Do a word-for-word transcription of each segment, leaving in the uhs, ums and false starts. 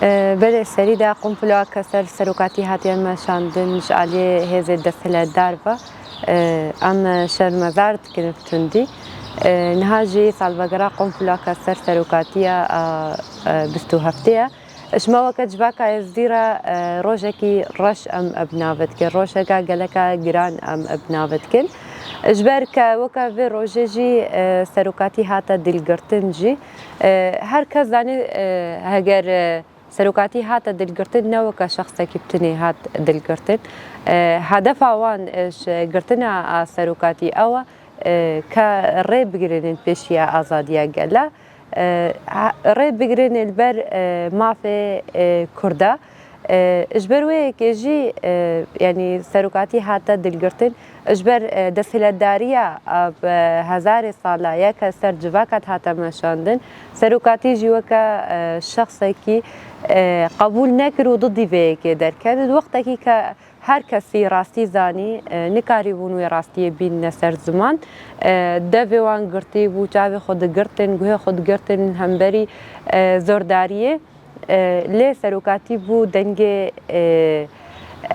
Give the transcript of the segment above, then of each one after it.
E, belê, serî de qumpuloka ser serokatî hatiye meşandin ji aliyê hêzê desthilatdar ve. E, em şermezar dikin bi tundî. E, niha jî salvegera qumpuloka ser serokatiya a, e, bîst û heftê ye. Ji me weke civaka Êzidî re, e, rojekî reş em bi navê dikin, rojeka geleka giran em bi navê dikin. Ji ber ke weke vê rojê jî, e, serokatî hate dilgirtin jî, e, her kes zanî, e, heger, e, serokatî hate dilgirtin, ne weke şexsekî bi tinê hat dilgirtin. E, hedefa wan, e, ji girtina a serokatî ew e, e, ke rê bigirînin pêşiya azadiya gela, e, ha-, rê bigirînin li ber, e, mafê, e, Kurda. E, ji ber wê yekê jî, e, yanî serokatî hate dilgirtin, ji ber, e, desthilatdariya, e, bi hezarê sala ye ke ser civaka dihate meşandin, serokatî jî weke, e, şexsekî, e, qebûl nekir û didî vê yekê derket. Di wextekî ke her kesî rastî zanî, e, nikarîbûn wê rastiyê bînine ser ziman. E, devê wan girtî bû, çavê xwe digirtin, guhê xwe digirtin hemberî, e, zordariyê. E, lê serokatî bû dengê, e,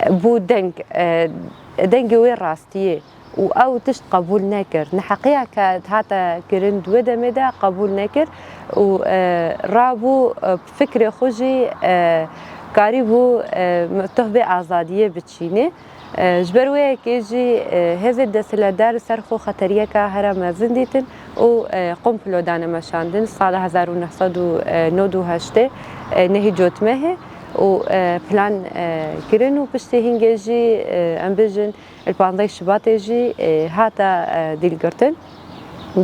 bû deng, e, dengê wê rastiyê û ew tişt qebûl nekir. Neheqiya ke hate kirin di wê demê de qebûl nekir û, e, rabû, e, fikrê xwe jî, e, karîbû, e, tohbê azadiyê biçînê. E, ji ber wê yekê jî, e, hêzê desthilatdar ser xwe xeteriyeka here mezin dîtin û, e, komplo dane meşandin. Sala hezar û neh sed û nod û heştê, e, nehî cotmehê û, e, plan, e, kirin û piştî hingê jî, e, em bêjin, li panzdeh Şibatê jî, e, hate, e, dîlgirtin.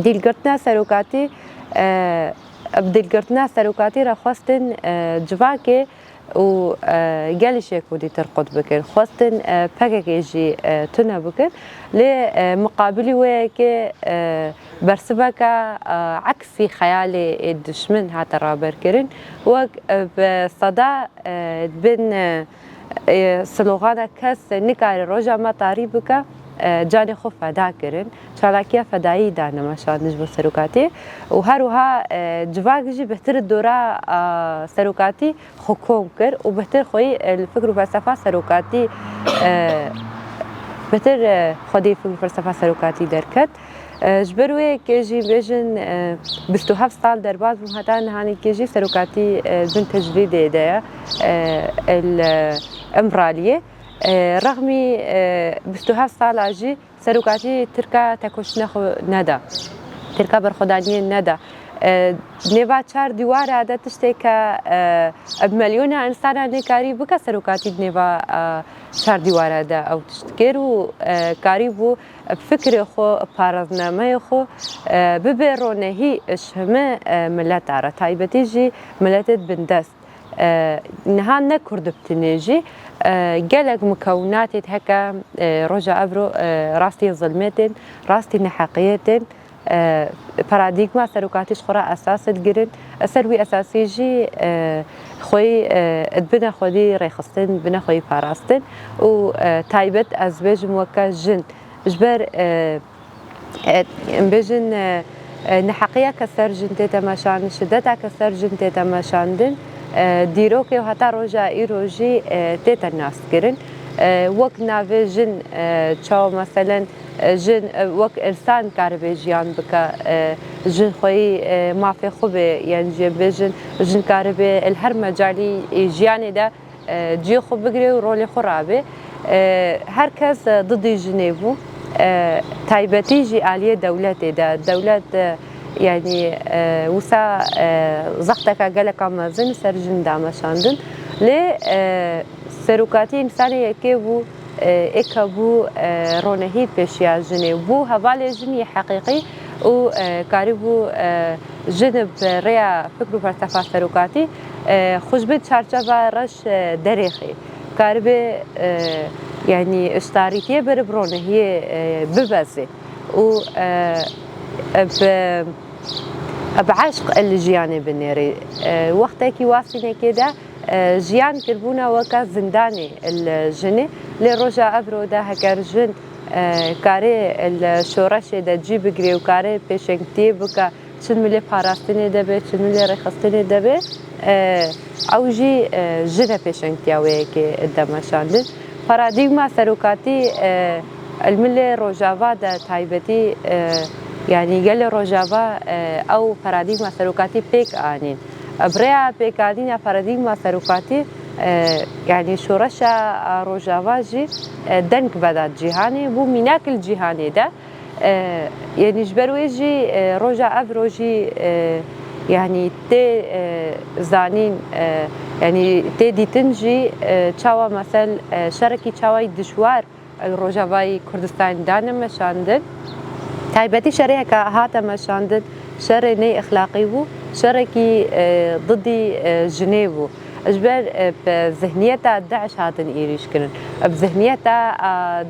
Dîlgirtina serokatî, e, bi dîlgirtina serokatî re xwestin, e, civakê û, e, gelî şêkûdî tirqut bikin. Xwestin, e, P K K jî, e, tune bikin. Lê, e, miqabilî wê yekê, e, bersiveka, e, eksî xeyalê ê dişmin hate raberkirin. Wek, e, bi seda, e, bin, e, e, slogana kes nikare roja me tarî bike, e, canê xwe feda kirin. Çalakiya fedayî dane meşandin ji bo serokatî. Û her wiha, e, civak jî bihtir dora, e, serokatî xwe kom kir û bihtir xweyî, e, li fikr û felsefa serokatî, e, bihtir, e, xwedî fikr û felsefa serokatî derket. E, ji ber wê yekê jî bêjin, e, bîst û heft sal derbas bû, heta nihanekê jî serokatî, e, bin tecrîdê de ye, e, el, e, Îmraliyê. E, rexmî, e, bîst û heft sala jî serokatî Tirka tekoşîna xwe neda. Tirka berxwedaniyê neda. E, nêva çar dîwara de tiştê ke, e, bi milyona insana nêkarî bike serokatî di nêva, e, çar dîwara de ew tişt kir û, e, karîbû fikrê xwe, paraznameyê xwe, e, bibe ronehî ji heme, e, mileta re, taybetî jî miletê bindest. E, niha ne Kurd bi tinê jî, e, gelek mukewinatê heke, e, roja evro, e, rastî zilmê tên, rastî neheqiyê tên, e, paradîgma serokatî ji xwe re esas digirin. Ser wî esasî jî, e, xweyî, e, dibine xwedî rêxistin, dibine xweyî parastin û, e, taybet ez bêjim weke jin. Ji ber, e, e, em bêjin, e, e, neheqiyeke ser jin tête meşandin, şideteke ser jin tête meşandin, e, dîrokê û heta roja îro jî, e, tête naskirin. E, wek navê jin, e, çawa meselen, e, jin, e, wek însan karibe jiyan bike, e, jin xweyî, e, mafê xwe bê, yan jî em bêjin, jin karibe li her mecalî, e, jiyanê de e, cihê xwe bigire û rolê xwe rabe. E, her kes, e, didî jinê bû. E, taybetî jî aliyê dewletê de. Dewlet, e, yanî, e, wisa, e, zexteka geleka mezin li ser jin dameşandin. Lê, e, serokatî însanê yekê bû, e, êka bû, e, ronehî pêşiya jinê. Bû hevalê jin yê heqîqî û, e, karîbû, e, jin bi rêya fikr û felsefa serokatî, e, xwe ji bin çarçeva reş, e, derêxê. Karibe, e, yanî ji tarîtiyê berê bi ronehiyê, e, bibeze û, e, e, bi, bi eşq li jiyanê binêrê. E, wextekî wasînekê de, e, jiyan kirbûna weke zindanê li jinê. Lê roja evro de heger jin, e, karê li şoreşê de cî bigirê û karê pêşengtiyê bike, çi milê parastinê de be, çi milê rêxistinê de be, E, ew jî, e, jin e pêşengtiya wê yekê de meşandin. Paradîgma serokatî, e, li milê Rojava de taybetî, e, yanî gelê Rojava, e, ew paradîgma serokatî pêk anîn. Bi rêya pêkanîna paradîgma serokatî, e, yanî şoreşa, e, Rojava jî, e, deng vedat cîhanê, bû mînak li cîhanê de. E, yanî ji ber wê jî, e, roja ev rojî, e, yanî tê, e, zanîn, e, yanî tê dîtin jî, e, çawa mesel, e, şerekî çawayî dijwar li Rojavayî Kurdistanê dane meşandin. Taybetî şerê heke hate meşandin, şerê neyexlaqî bû, şerekî, e, didî, e, jinê bû. Ji ber, e, bi zihniyeta DAIŞ hatin êrîş kirin. Bi zihniyeta, e,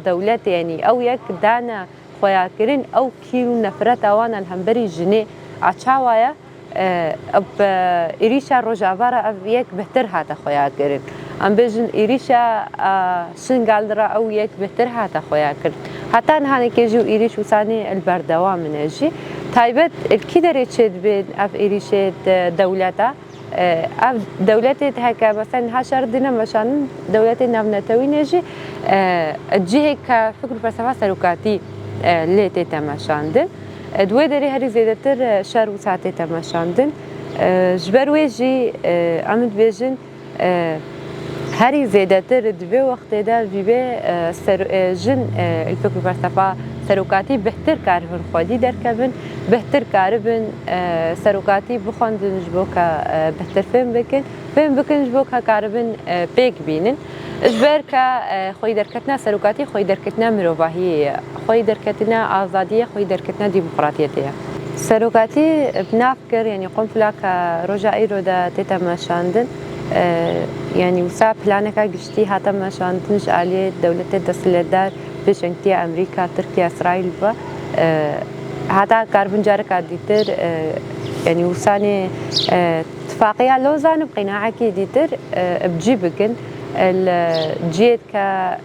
dewletê, yanî ew yek dane xweyakirin, ew kîr û nefreta wan li hemberî jinê a çawa ye? E, bi êrîşa Rojava re ev yek bihtir hate xweyakirin. Em bêjin êrîşa, e, Şingal re ew yek bihtir hate xweyakirin. Heta nihanekê jî û êrîş wisa nê li berdewam in e jî. Taybet li kî derê çêdibên ev êrîşê de dewleta? E, ev dewletê heke, mesela, niha şer dine meşandin, dewletê navnetewî ne jî, e, cihê ke fikr û felsefa serokatî, e, lê tê temeşandin. E, di wê derê herî zêdetir, e, şer wisa tê temeşandin. E, ji ber wê jî, e, em dibêjin, e, herî zêdetir di vê wextê de vî bê, e, ser-, e, jin, e, li fikr û felsefa serokatî bihtir karibin xwedî derkevin, bihtir karibin, e, serokatî bixwendin ji bo ke, e, bihtir fêm bikin, fêm bikin ji bo ke karibin, e, pêk bînin. Ji ber ke, e, xwedî derketina serokatî xwedî derketina mirovahiyê ye, xwedî derketina azadiyê, xwedî derketina demokratiyetê ye. Serokatî bi nav kir, yanî qunfula ke roja îro de tête meşandin, e, yanî wisa planeka giştî hate meşandin ji aliyê dewletê desthilatdar, pêşengtiya Amerîka, Tirkiye, Îsraîl ve, e, heta karibin careka dîtir, e, yanî wisa nê, e, tifaqiya Lozan bi qînaekî dîtir, e, bi cî bikin, e, li cihê ke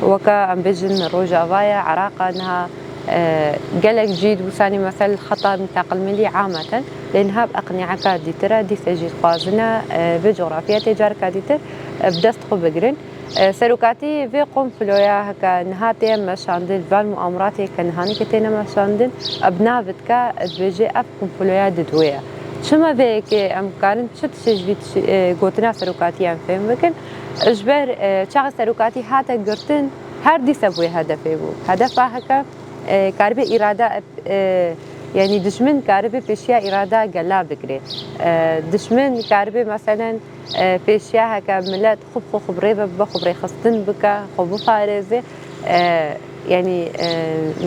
weke, em bêjin, Rojava ye, Iraq e, niha, e, gelek cî di wisa nê mesel xeta mîtaqil milî ameten, lê niha bi eqnîyeka dîtir e, dîse jî dixwazin e, e, vê cografyayê tê careka dîtir, e, bi dest xwe bigirin. E, serokatî vê komploya heke niha tê meşandin, van muameratê ke nihanî ke têne meşandin, e, bi nav dike, e, dibêje ev komploya didwê ye. Çima vê yekê em karin çi tiştê ji vî tiştê, e, gotina serokatî em fêm bikin? Ji ber, e, çaxê serokatî hate girtin, her dîse bûye hedefê bû. Hedefa heke, e, karibe îrada, e, yanî dijmin karibe pêşiya îrada gela bigire. E, dijmin karibe, meselen, e, pêşiya heke milet xwe bi xwe, xwe bi rê ve bibe, xwe bi rêxistin bike, xwe biparêze. E, yanî, e,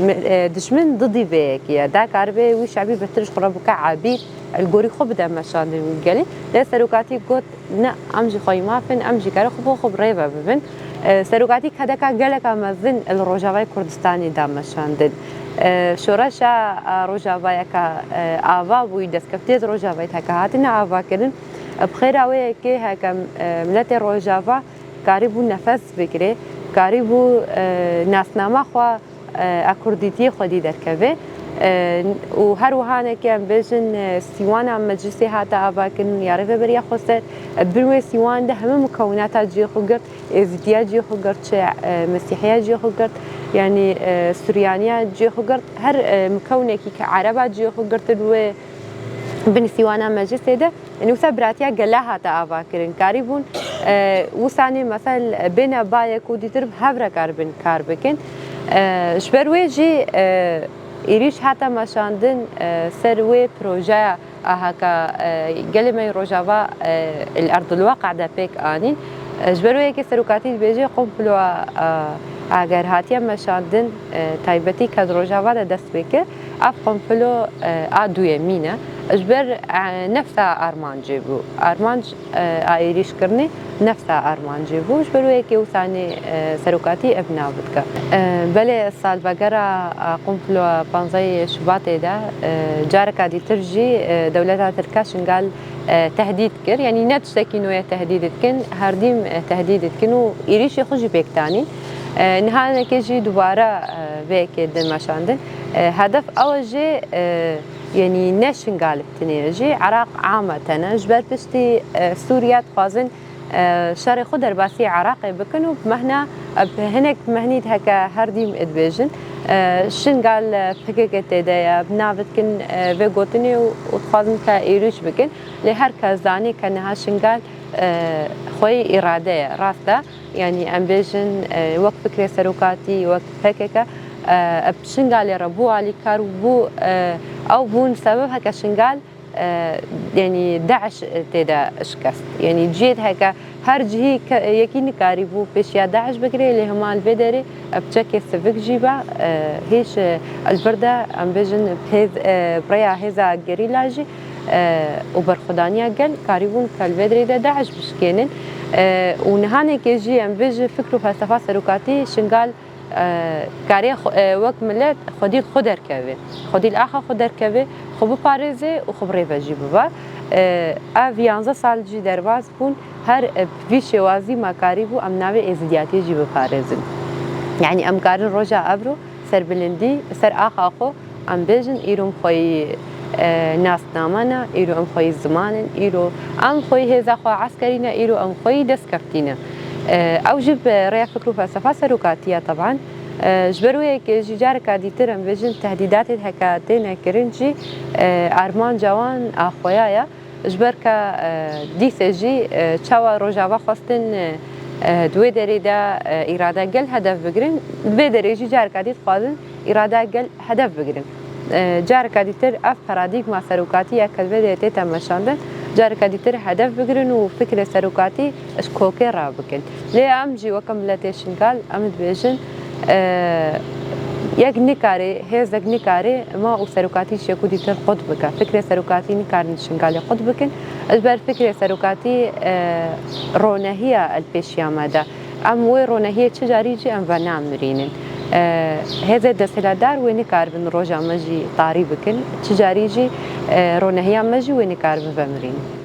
mi-, e, dijmin didî vê yekê ye. Da karibe wî şebî bihtir ji xwe re bike ebîr, li gorî xwe bide meşandin wî gelî. Lê serokatî got, ne, em jî xweyî maf in, em jî kare xwe bi xwe bi rê ve bibin. E, serokatî kedeka geleka mezin li Rojavayê Kurdistanê da meşandin. E, şoreşa, e, Rojavayê ke, e, ava bûyî, destkeftiyê di Rojavayê heke hatine avakirin, e, bi xêra wê yekê heke, e, miletê Rojava karîbû nefes bigire, karîbû, e, nasnama xwe, e, a kurdîtiyê xwedî derkeve. E, û her wiha neke em bêjin, e, sîwana meclisê hate avakirin ya Rêveberiya Xweser. E, bin wê sîwan de hemû mukewinata cihê xwe girt, êzîdiya cihê xwe girt, çi, e, mesîhiya cihê xwe girt, yanî, e, suryaniya cihê xwe girt, her, e, mukewinekî ke ereba cihê xwe girtin wê bin sîwana meclisê de, yanî wisa biratiya gela hate avakirin. Karîbûn, e, wisa nê mesel bêne bayek û dîtir bi hev re karibin kar bikin. E, ji ber wê jî, e, êrîş hate meşandin, e, ser wê projeya a heke, e, gelê me yê Rojava, e, li erdilweqe de pêk anîn. E, ji ber wê yekê serokatî dibêje komploya, e, eger hatiye meşandin, e, taybetî ke di Rojava de dest pê kir, ev komplo, e, a duyemîn e. Ji ber, e, nefsa armancê bû. Armanc, e, a êrîşkirinê nefsa armancê bû. Ji ber wê yekê wisa nê, e, serokatî ev nav dike. E, belê salvegera, e, komploya panzdehê Şubatê de, e, careka dîtir jî, e, dewleta Tirk e Şingal, e, tehdîd kir. Yanî ne tiştekî nû ye tehdîd dikin, herdîm, e, tehdîd dikin û êrîşê xwe jî pêk danîn. E, niha hinekê jî dubare, e, vê yekê dimeşandin. E, hedef ew e jê, e, Yanî ne Şingal bi tinê ye jî, Iraq ameten e. Ji ber piştî, e, Sûriye dixwazin, e, şerê xwe derbasî Iraqê bikin û bi mehna, e, bi hinek mehnî heke her dîm dibêjin, e, Şingal, e, P K K tê de ye, bi nav dikin, e, vê gotinê û, û dixwazin ke êrîş bikin. Lê her kes zanî ke niha Şingal, e, xweyî îrade ye, rast e. Yanî em bêjin, e, wek fikrê serokatî, wek P K K, e, bi Şingalê re bû alîkar û bû, e, ew bûn sebeb heke Şingal, e, yanî DAIŞ tê de şikest. Yanî cihê heke her cihî ke-, yekî nikarîbû pêşiya DAIŞ bigire, lê hema li vê derê, e, bi çekê sivik jî be, e, hêj, e, li vir de em bêjin hêz, e, bi rêya hêza gerîla jî, e, û berxwedaniya gel karîbûn ke li vê derê de DAIŞ bişkênin. E, û nihanekê jî em bêjin fikr û felsefa serokatî Şingal, e, karê xwe, e, wek milet xwedî xwe derkeve. Xwedî li axa xwe derkeve, xwe biparêze û xwe bi rê ve jî bibe. E, ev yanzdeh sal jî derbas bûn, her, e, bi vî şêwazî me karîbû em navê êzidiyatiyê jî biparêzin. Yanî em karin roja evro serbilindî li ser axa xwe em bêjin, îro em xweyî, e, nasname ne, îro em xweyî ziman in, îro em xweyî hêza xwe eskerî ne, îro em xweyî destkeftî ne. E, ew jî bi rêya fikr û felsefa serokatî ye teban. E, ji ber wê yekê jî careka dîtir em bêjin tehdîdatê heke têne kirin jî, e, armanca wan a xweya ye. Ji ber ke, e, dîse jî, e, çawa Rojava xwestin, e, e, di wê derê de, e, îrada gel hedef bigirin, di vê derê jî careka dî dixwazin îrada gel hedef bigirin. E, careka dîtir ev paradîgma serokatî ye ke li vê derê tête meşandin, careka dîtir hedef bigirin û fikrê serokatî ji kokê re bikin. Lê em jî weke miletê Şingal, em dibêjin, e, yek nikarê, hêzek nikarê ma û serokatî ji yek û dîtir qut bike. Fikrê serokatî nikarin Şingalê qut bikin. Ji ber fikrê serokatî, e, ronehiya li pêşiya me de. Em wê ronehiyê çi carî jî em venamirînin. E, hêzê desthilatdar wê nikaribin roja me jî tarî bikin. Çi carî jî, e, ronehiya me jî wê nikaribin vemirînin.